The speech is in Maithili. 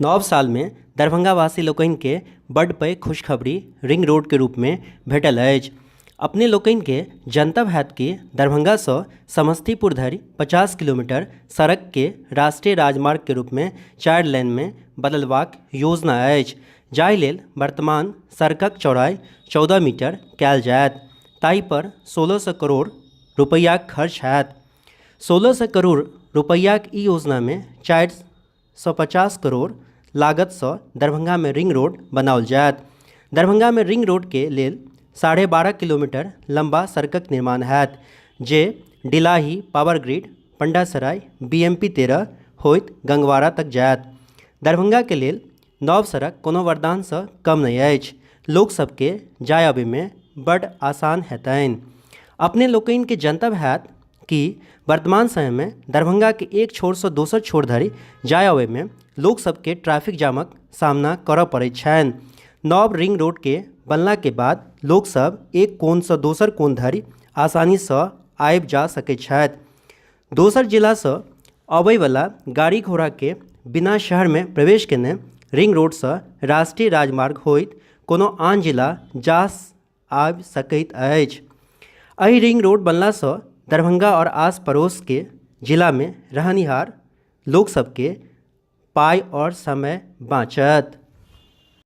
नव सालमे दरभंगावासी लोकनिकेँ बड्ड पैघ खुशखबरी रिंग रोडके रूपमे भेटल अछि। अपने लोकनिकेँ जनतब होयत कि दरभंगासँ समस्तीपुर धरि 50 किलोमीटर सड़कके राष्ट्रीय राजमार्गके रूपमे 4 लेनमे बदलबाक योजना अछि, जाहि लेल वर्तमान सड़कक चौड़ाई 14 मीटर कयल जायत। ताहि पर 1600 करोड़ रुपैआक खर्च होयत। 1600 करोड़ रुपैआक ई योजनामे 450 करोड़ लागतसँ दरभंगामे रिंग रोड बनाओल जायत। दरभंगामे रिंग रोडके लेल 12.5 किलोमीटर लम्बा सड़कक निर्माण होयत, जे Dilahi power grid, Pandasarai, BMP 13 होइत गंगवारा तक जायत। दरभंगाके लेल नव सड़क कोनो वरदानसँ कम नहि अछि। लोकसभके जाय अबयमे बड्ड आसान हेतनि। अपने लोकनिके जनतब होयत कि वर्तमान समयमे दरभंगाके एक छोरसँ दोसर छोर धरि जाय अबयमे लोकसभके ट्रैफिक जामक सामना करय पड़ैत छनि। नव रिंग रोडके बनलाके बाद लोकसभ एक कोनसँ दोसर कोन धरि आसानीसँ आबि जा सकैत छथि। दोसर जिलासँ अबयवला गाड़ी घोड़ाके बिना शहरमे प्रवेश केने रिंग रोडसँ राष्ट्रीय राजमार्ग होइत कोनो आन जिला जा आबि सकैत अछि। एहि रिंग रोड बनलासँ दरभंगा आओर आस पड़ोसके जिलामे रहनिहार लोकसभके पाइ आओर समय बाँचत।